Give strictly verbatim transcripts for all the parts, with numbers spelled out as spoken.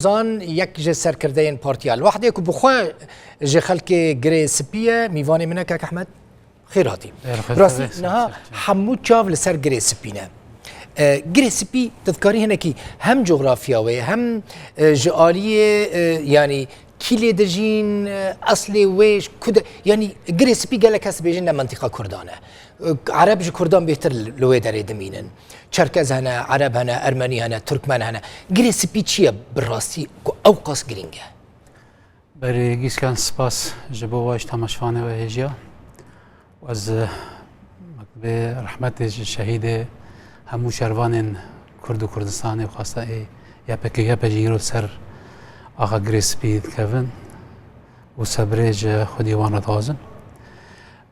Zan, yek ji serkirdeyên Partiya El-Wehdê ku bi xwe ji xelkê Girê Spî ye, mîvanê min e, kak Ehmed. Xêr hatî. Xêr, xêr, Rastî, xêr, niha xêr, xêr. Hemû çav li ser Girê Spî ne. E, Girê Spî, tu dikarî hinekî hem coxrafiya wê, hem, e, ji aliyê, e, yanî kî lê dijîn, e, eslê wê ji ku de, yanî Girê Spî gelek kes dibêjin ne mentîqa Kurdan e. E, Ereb ji Kurdan bêhtir li, li wê derê dimînin. Çerkez hene, Ereb hene, Ermenî hene, Tirkmen hene. Girê Spî çi ye bi rastî ku ew qas girîng e? Berê Gîskan, spas ji bo we ji temaşevanê we hêjiya. Ez, e, mektebê rehmetê ji şehîdê hemû şervanên Kurd û Kurdistanê û xwesta ê Y P G, Y P G îro ser axa Girê Spî dikevin û sebrê ji Xwedî wan re dixwazim.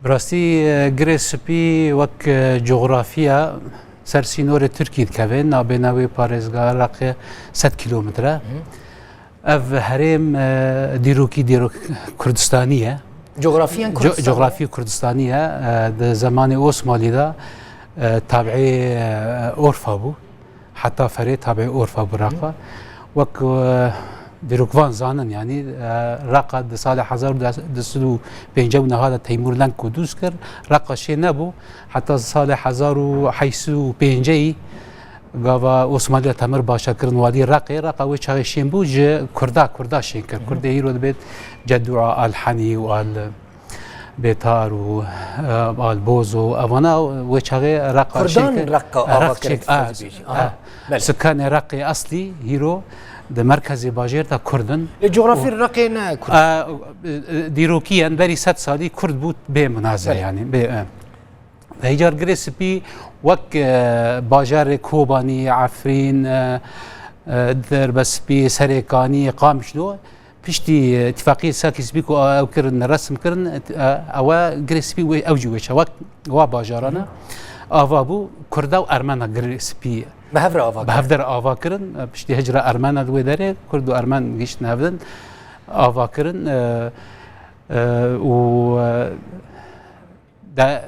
Bi rastî, e, Girê Spî wek, e, coxrafiya ser sînorê Tirkî dikeve, nabêna wê parêzgeha Reqê sed kîlometre. Hı. Ev herêm, e, dîrokî dîrok Kurdistanî ye. Coxrafiyan Co-, Kurdistanî ye? Coxrafî Kurdistanî ye. E, di zemanê Osmalî de, e, tabiê, e, Orfa bû. Heta ferê tabiê Orfa bû Reqa. Hı. Wek, e, dîrokvan zanin, yanî, e, Reqa di salê hezar û du sed û pêncî û niha de Teymûr Lenk ku dûz kir, Reqa şê nebû. Heta salê hezar û heşt sed û pêncî gava Osmaniya Temir Başa kirin walî Reqê, Reqa wê çaxê şên bû, ji Kurda, Kurda şên kir. Hı hı. Kurdê hîro dibêt Cedûa Alhenî û Al Bêtar û, e, Al Bozo, evana wê çaxê Reqa şên kir. Kurdan Reqa ava Req kirin, şên, a, dibêjî. Aha, a, belê. Sikanê Reqê eslî hîro di merkezê bajêr de Kurd in. Lê coxrafî Û, Reqê ne Kurd. A, e, e, dîrokî yên berî sed salî Kurd bû bê munaze Belê. yanî, bê, e. Heycar Girê Spî wek, e, bajarê Kobanî, Efrîn, e, e, Derbespî, Serêkanî, Qamişlo, piştî, e, îtîfaqiyê Sakî Spî ku ew kirin, resim kirin, e, ew e Girê Spî wê, ew jî wê çawa, wa bajaran e. Ava bû, Kurda û Ermena Girê Spî Bi hev re ava bi hev kirin. de re ava kirin. E, piştî hicra Ermena di wê derê, Kurd û Ermen gihiştin hevdin, ava kirin, e, e, û, e, De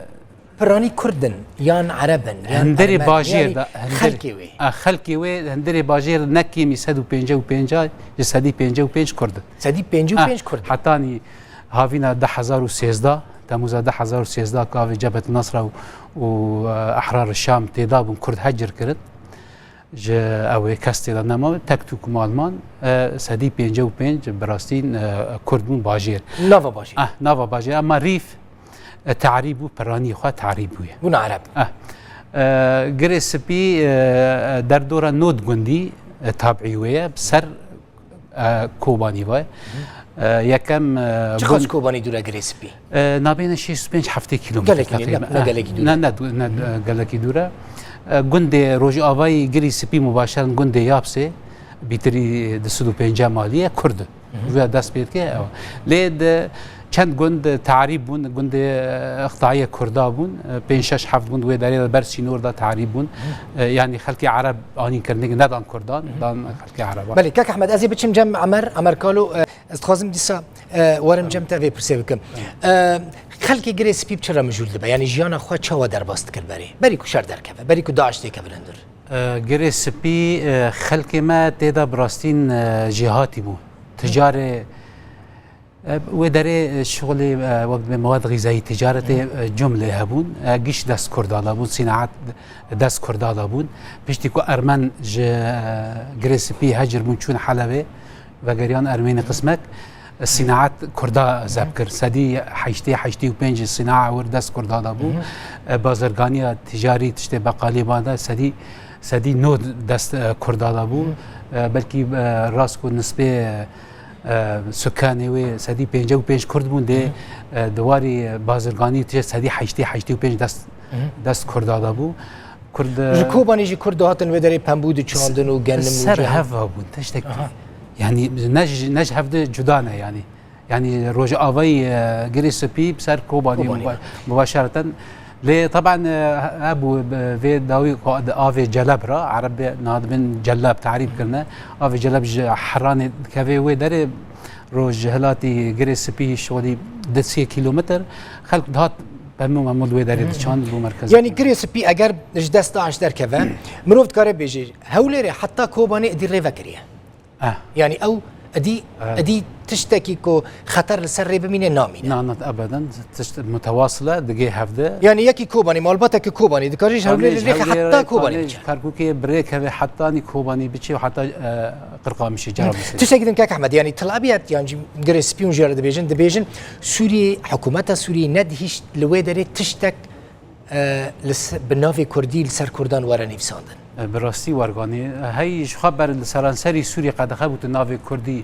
Piranî Kurd in, yan Ereb in, yan Hundirê Ermen, bajêr yanî de, hundirê, xelkê wê. a, xelkê wê, hundirê bajêr ne kêmî sed û pêncî û pênc, ji sedî pêncî û pênc Kurd in. Sedî pêncî û pênc Ah, Kurd in. Hetanî havîna du hezar û sêzdeh, Temûza du hezar û sêzdeh, gavê Cebhet Nasra û, û, e, Ehrar Şam têda bûn, Kurd hecir kirin. Ji ew ê kes tê de nema, tek tûk mal man, e, sedî pêncî û pênc bi rastî, e, Kurd bûn bajêr. Nava bajêr. Ah, nava bajêr. Ema rîf, e, tarî bû, piranî xwe tarî bûye. Bûna Ereb. Ah. E, Girê Spî, e, derdora nod gundî, e, tabî wê ye. Bi ser e, Kobanî ve. E, yekem, e, Çiqas gund Kobanî dûr e Girê Spî? E, nabêne şêst û pênc heftê kîlometre Gelekî ne, teqrîben. ne, ne Eh, gelekî dûr e. ne, ne, du-, ne, e, gelekî dûr e. E, gundê rojavayî Girê Spî mubaşeren gundê Yapsê, bîtirî du sed û pêncî malî ye, Kurd e. Hı hı. Vê dest pê dike, ew. Lê di çend gund tarîb bûn, gundê, e, Ixtayê Kurda bûn, e, pênc şeş heft gund wê derê de ber sînor de tarîb bûn. Hı. E, yanî xelkê Ereb anîn kirindê nedan Kurdan, Hı hı. dan xelkê Ereba. Belê, kek Ehmed, ez ê biçim cem Emer, Emer Kalo, e, ez dixwazim dîsa, e, werim cem te vê pirsê bikim. Tamam. E, xelkê Girê Spî bi çi re mijûl dibe? Yanî jiyana xwe çawa derbas dikir berê? Berî ku şer derkeve, berî ku DAIŞ têkeve hundir? E, Girê Spî, e, xelkê me tê de bi rastîn, e, jêhatî bû. Ticarê, e, wê derê, e, şixulê, e, wek dibê mewad xîzayî, ticaretê, Hı. e, cumlê hebûn. E, giş dest Kurda de bûn, sînaet dest Kurda de bûn. Piştî ku Ermen ji, e, Girê Spî hecir bûn, çûn Helebê, vegeriyan Ermênî qismek, sînaet Kurda zeb kir. Sedî heştê, heştê û pênc sînae wir dest Kurda de bû. Hı hı. E, bazirganiya ticarî, tiştê beqalî van de sedî, sedî nod dest, e, Kurda de bû. Hı hı. E, belkî, e, rast ku nisbê, e, sukanê wê sedî pêncî û pênc Kurd bûn, dê, Hı hı. e, di warî bazirganî tiştê sedî heştê, heştê û pênc dest, Hı hı. dest Kurda de bû. Kurd, e, Ji Kobanê jî Kurd dihatin wê derê pembû diçandin û genim û ser cem. hev bûn, tiştek. Aha. Yanî ne ji, ne ji hev de cuda ne yanî. Yanî rojavayî, e, Girê Spî bi ser Kobanî Kobanî. muba-, mubaşereten. Lê teben, e, hebû, e, vê dawî ku di avê Celeb re, Erebê nadibin Celeb tarîf kirine. Avê Celeb ji Heranê dikeve wê derê, roj ji hilatî Girê Spî şolî du sê kîlometr. Xelk dihat pemû memû wê derê Hı hı. diçand bû merkezê. Yanî Girê Spî eger ji dest DAIŞ derkeve, mirov dikare bêje, Hewlêrê heta Kobanê êdî rê vekiriye. Eh. Yani ew edî Eh. edî tiştekî ku xeter li ser rê bimîne namîne. Na, na, ebeden tişt mutewasile digê hevde. Yani yekî Kobanî, malbateke Kobanî dikarî ji Hewlêrê lê heta Kobanî biçe. Kerkûkê birêk heve hetanî Kobanî biçe û heta e, Qirqamişê Cerablusê. Tiştekî din kek Ehmed, yani tilabiyet yan jî girê spî hûn jê re dibêjin, dibêjin Sûriyê, hikûmeta Sûriyê nedihîşt li wê derê tiştek e, li se- bi navê Kurdî li ser Kurdan were nivîsandin. E, bi rastî werganî. E, hey ji xwe ber li seranserî Sûriyê qedexe bû tu navê Kurdî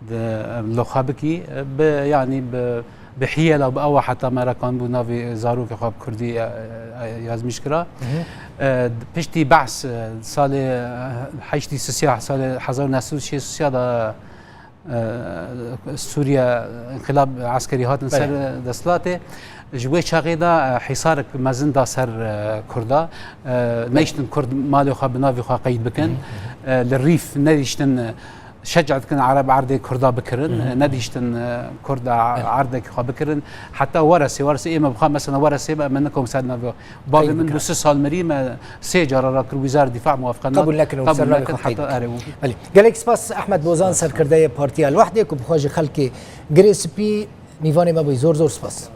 di, e, li xwe bikî. E, bi, yanî bi, bi hiyela bi ewa heta me rekan bû navê zarokê xwe bi Kurdî e, e, yazmîş kira. E, piştî behs e, salê e, heştî sisiya, salê hezar û neh sed û şêst sisiya de e, Sûriye înqilab eskerî hatin Belê. ser e, desthilatê. Ji wê çaxê de e, hîsarek mezin da ser e, Kurda. E, neyştin Kurd malê xwe bi navê xwe qeyd bikin. E, li Rîf nedîştin e, şeca dikin Ereb erdê Kurda bikirin. E, nedîştin e, Kurd e, erdekî xwe bikirin. Heta Weresê, Weresê ême bixwe mesela Weresê me, me nikom ser navê. Bavê Qeyd min bikirin. Bû si sal mirî me sê cara rakir wîzar dîfa muwafiqe Qebûl nekin û ser navê xwe qeyd heta bikin. erê. Belê. Gelek spas Ehmed Bozan, serkirdeyê Partiya El-Wehde ku bi xwe ji xelkê Girê Spî mîvanê me bûyî. Zor zor spas.